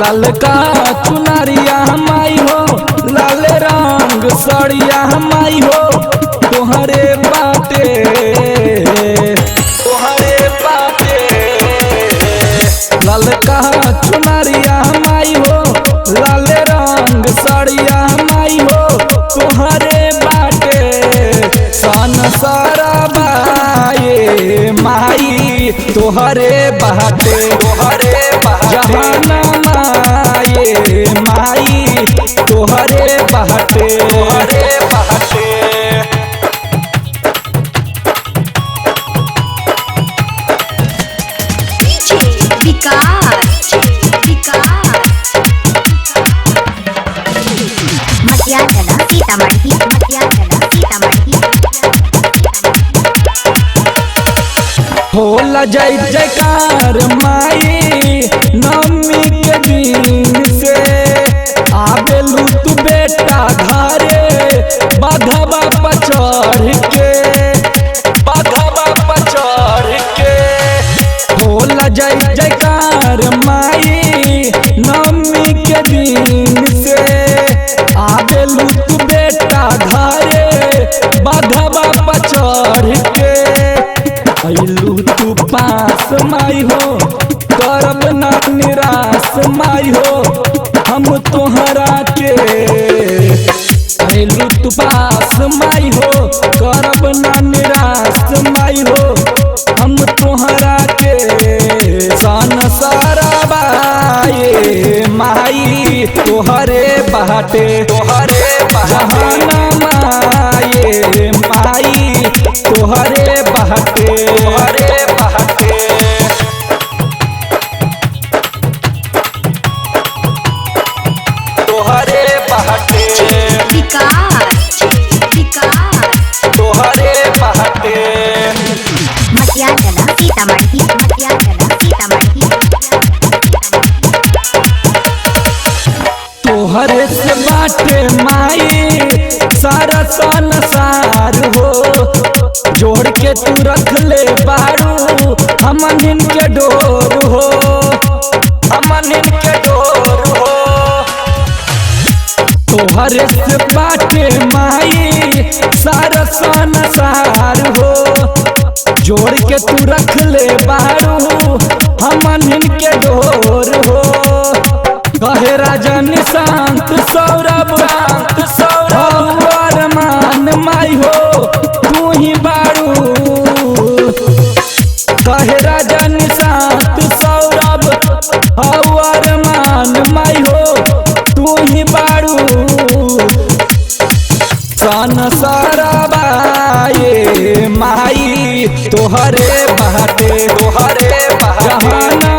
ललका चुनरिया माई हो, लाल रंग सड़िया माई हो, तोहरे बाटे तोहरे बाटे। ललका चुनरिया माई हो, लाल रंग सड़िया माई हो, तोहरे बाटे। सन सरबाए माई तोहरे बाटे, तोहरे जहाना माए माई तोहरे बाटे, तोहरे बाटे। DJ विकास, विकास। मटियागला सीतामढ़ी, मटियागला सीतामढ़ी। होला जय जयकार माई नवमी के दिन से, आबेलू तू बेटा घरे बधवा पर चढ़ के, बधवा पर चढ़ के। होला जय जयकार माई नवमी के दिन से, आबेलू तू बेटा घरे बधवा पर चढ़ के। अइलू तू पास माई हो, करब ना निराश माई हो, हम तोहरा के। अइलू तू पास माई हो, करब ना निराश माई हो, हम तोहरा के। सन सरबाए माई तोहरे बाटे, तोहरे जहाना माए माई तोहरे बाटे, तोहरे बाटे। तोहरे बाटे, विकास, विकास। तोहरे बाटे। मटियागला सीतामढ़ी, मटियागला सीतामढ़ी। तोहरे से बाटे माई सारा संसार हो, जोड़ के तू रख ले बारू हमनिन के डोर हो, हमनिन के डोर हो। तोहरे से बाटे माई सारा संसार हो, जोड़ के तू रख ले बारू हमनिन के डोर हो। कहे राजा निशांत सौरभ, सौरभ अरमान माई हो, तू ही बारू। कहे राजा निशांत सौरभ अरमान माई हो, तू ही बारू। सन सरबाए माई तोहरे बाटे, तोहरे जहाना